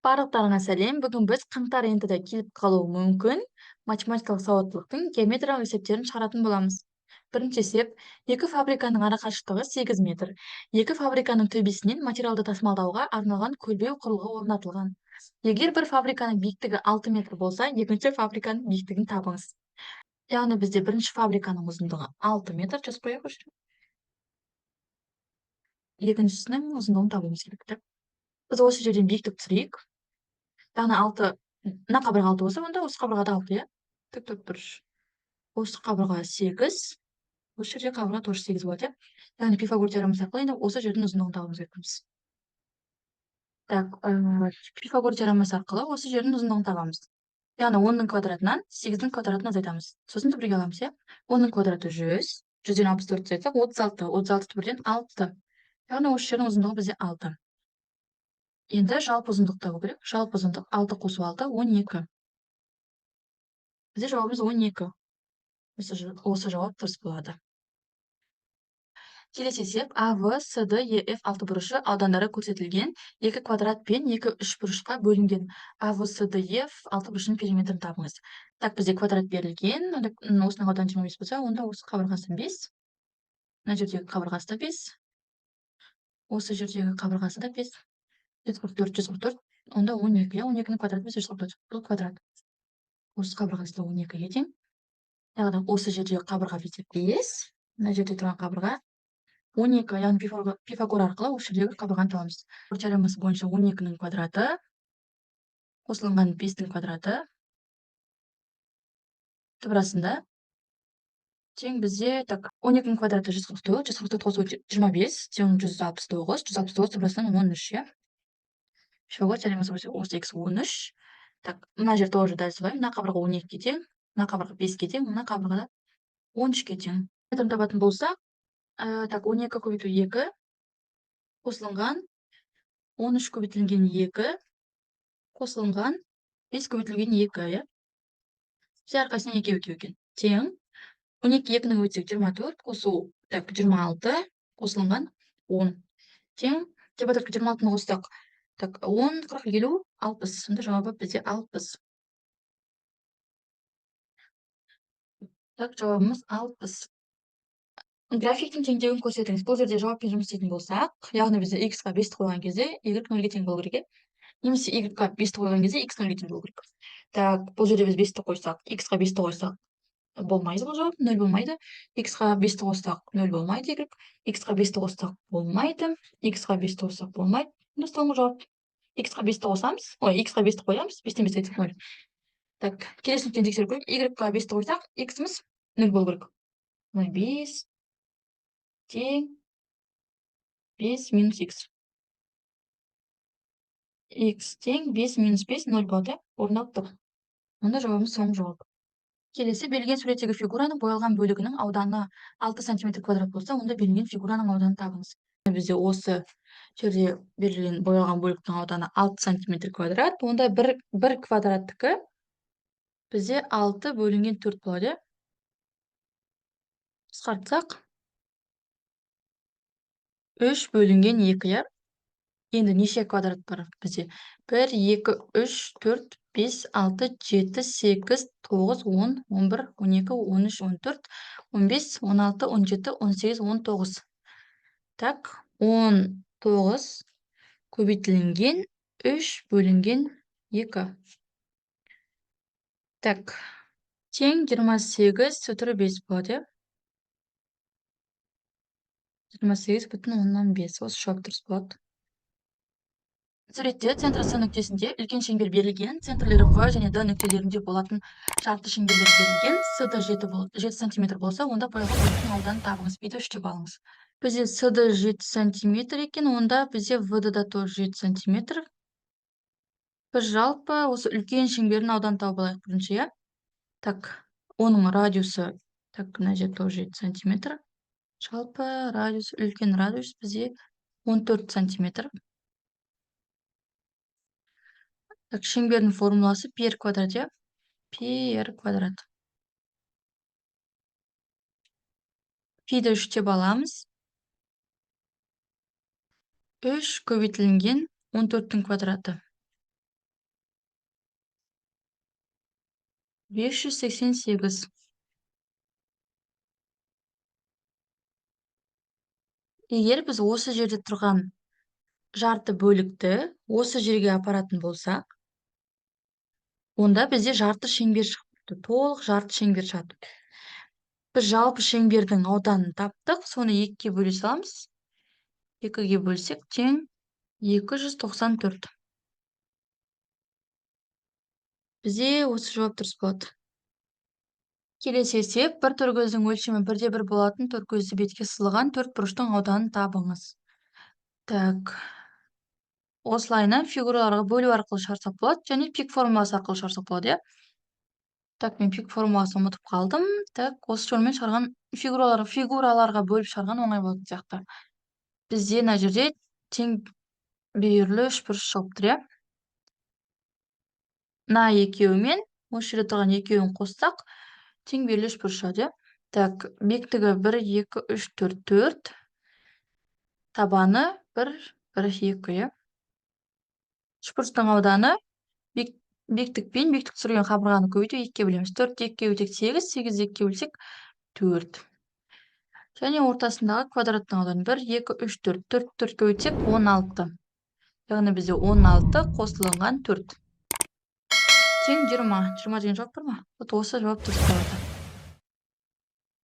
Барлықтарыңа сәлем. Бүгін біз қаңтар ЕНТ-да келіп қалуы мүмкін математикалық сауаттылықтың геометриялық есептерін шығаратын боламыз. Бірінші есеп: екі фабриканың арақашықтығы 8 метр. Екі фабриканың төбесінен материалды тасымалдауға арналған көлбеу құрылғы орнатылған. Егер бір фабриканың биіктігі 6 метр болса, екінші фабриканың биіктігін табыңыз. Яғни бізде бірінші фабриканың ұзындығы 6 метр, жазып қояйық осы жерге. Екіншісінің ұзындығын табуымыз керек, деп. Біз осы жерден биіктік түсірейік. Яғни 6, мына қабырға 6 болса, онда осы қабырғада 6, иә? Тік төрт бұрыш. Осы қабырға 8, осы жерде қабырға тоже 8 болады, иә? Яғни Пифагор теоремасы арқылы енді осы жердің ұзындығын табуымыз керекпіз. Так, Пифагор теоремасы арқылы осы жердің ұзындығын табамыз. Яғни 10-ның квадратынан 8-дің квадратын азайтамыз. Сосын түбірге аламыз, иә? 10-ның квадраты 100, 100-ден 64 азайтсақ 36, 36 түбірден 6. Яғни осы жердің ұзындығы бізде 6. Енді жалпы ұзындық табу керек. Жалпы ұзындық 6 қосу 6, 12. Бізде жауабымыз 12. Осы жауап дұрыс болады. Келесі есеп: А, В, С, Д, Е, Ф алты бұрышы аудандары көрсетілген екі квадрат пен екі үш бұрышқа бөлінген. А, В, С, Д, Е, Ф алты бұрышының периметрін табыңыз. Так, бізде квадрат берілген. Онда, осының ауданы 25 болса, онда осы қабырғасы 5. Мына жердегі қабырғасы да 5. Осы жердегі қабырғасы да 5. 144, 144, онда 12, иә, 12-нің квадраты біз 144. Бұл квадрат. Осы қабырғасы да 12-ге тең. Яғни осы жердегі қабырға бізде 5, мына жерде тұрған қабырға 12, яғни Пифагор арқылы осы жердегі қабырғаны табамыз. Теоремасы бойынша 12-нің квадраты қосылынған 5-тің квадраты түбір астында тең бізде, так, 12-нің квадраты 144, 144 қосу 25 тең 169, 169 түбір астынан 13, иә. Пифагор теоремасы бойынша осы х 13. Так, мына жер тоже дәл солай, мына қабырға 12-ге тең, мына қабырға 5-ке тең, мына қабырға да 13-ке тең. Периметрін табатын болсақ, так, 12 көбейту 2 қосылынған 13 көбейтілген 2 қосылынған 5 көбейтілген 2, иә. Бізде әрқайсысынан екеу екеу екен. Тең 12 екіні көбейтсек 24 қосу, так, 26 қосылынған 10. Тең 24-ке 26-ны қоссақ, так, 10, 40, 50, 60. Сонда жауабы бізде 60. Так, жауабымыз 60. Графиктің теңдеуін көрсетіңіз. Бұл жерде жауаппен жұмыс істейтін болсақ, яғни бізде x-қа 5-ті қойған кезде y 0-ге тең болу керек, иә? Немесе y-ға 5-ті қойған кезде x 0-ге тең болу керек. Так, бұл жерде біз 5-ті қойсақ, x-қа 5-ті қойсақ, болмайды бұл жауап, 0 болмайды. X-қа 5-ті қоссақ, 0 болмайды y. X-қа 5-ті қоссақ, болмайды. X-қа 5-ті қоссақ, болмайды. Онда соңғы жауап. X-қа 5-ті қосамыз, ой, x-қа 5-ті қоямыз, 5-тен 5 айтсақ 0. Так, келесі нүктені тексеріп көрейік. Y-ға 5-ті қойсақ, x-іміз 0 болу керек. Мына 5 тең 5 минус x. X тең 5 минус 5 0 болады, иә? Орындалып тұр. Онда жауабымыз соңғы жауап. Келесі берілген суреттегі фигураның боялған бөлігінің ауданы 6 сантиметр квадрат болса, онда берілген фигураның ауданын табыңыз. Бізде осы жерде берілген боялған бөліктің ауданы 6 сантиметр квадрат. Онда бір квадраттікі бізде 6 бөлінген 4 болады, иә? Қысқартсақ, 3 бөлінген 2, иә? Енді неше квадрат бар бізде? 1, 2, 3, 4, 5, 6, 7, 8, 9, 10, 11, 12, 13, 14, 15, 16, 17, 18, 19. Так, 19 көбейтілінген 3 бөлінген 2. Так, тең 28 үтірі 5 болады, иә? 28,5. Осы жауап дұрыс болады. Суретте центр С нүктесінде үлкен шеңбер берілген, центрлері В және Д нүктелерінде болатын шартты шеңберлер берілген. С Д 7 сантиметр болса, онда боялған бөліктің ауданын табыңыз. Биді 3 деп алыңыз. Бізде С Д 7 сантиметр екен, онда бізде В Д да тоже 7 сантиметр. Біз жалпы осы үлкен шеңбердің ауданын тауып алайық бірінші, иә? Так, оның радиусы, так, мына жерде тоже 7 сантиметр. Жалпы радиус, үлкен радиус бізде 14 сантиметр. Так, шеңбердің формуласы пи р квадрат, иә? Пи р квадрат. Пиді 3 деп аламыз. 3 көбейтілінген 14-тің квадраты. 588. Егер біз осы жерде тұрған жарты бөлікті осы жерге апаратын болсақ, онда бізде жарты шеңбер шығып, толық жарты шеңбер шығады. Біз жалпы шеңбердің ауданын таптық, соны 2-ге бөле саламыз. 2-ге бөлсек, тең 294. Бізде осы жауап дұрыс болады. Келесі есеп, бір төркөздің өлшемі 1,1 болатын төркөзді бетке сызылған төрт бұрыштың ауданын табыңыз. Так. Осылайынан фигураларға бөлу арқылы шығарсақ болады және пик формуласы арқылы шығарсақ болады, иә? Так, мен пик формуласын ұмытып қалдым. Так, осы жолмен шығарған фигураларға бөліп шығарған оңай болатын сияқты. Бізде мына жерде тең бүйірлі үшбұрыш шығып тұр, иә? Мына екеуімен, осы жерде тұрған екеуін қоссақ, тең бүйірлі үшбұрыш шығады, иә? Так, биіктігі 1, 2, 3, 4, 4. Табаны 1, 1, 2, иә? Үшбұрыштың ауданы биіктікпен биіктік түсірген қабырғаны көбейту 2-ге бөлеміз. 4 2-ге бөлсек 8, 8 2-ге бөлсек 4. Және ортасындағы квадраттың ауданы 1, 2, 3, 4. 4 4-ке бөлсек 16. Яғни бізде 16 қосылынған 4. Тең 20. 20 деген жауап бар ма? Вот осы жауап дұрыс болады.